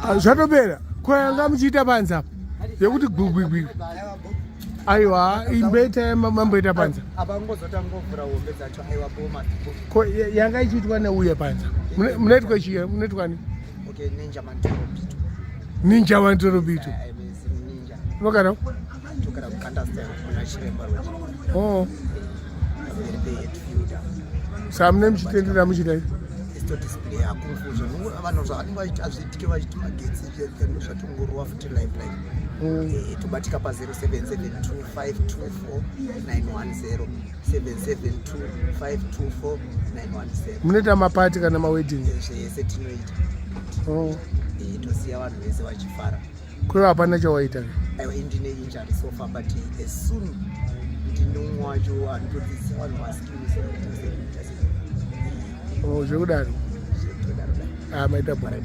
Ah, zvatopera ko yanga muchiita panze apa yekuti gwigwigwi aiwa imboita mamboita panze ko yanga ichiitwa neuye panze munoitwa chiya munoitwa ni ninja mantorobito unogara oh. Saa mune muchitendera muchidai display akunfusion vanhu zvavanenge vachiti hazviitike vachiti magetsi zvatongorova futi live live mm. eh, tobatika pa 0772524910 772524910 munoita mapati kana mawedding zvese tinoita oh. Eh, tosiya vanhu vese vachifara Kwewe hapana chawaita. Aiwa indine injury so far but as soon ndine umwe wacho anotodzidzisa vanhu maskills Oh, zvekudaro. Zvekudaro. Ah, maita bora.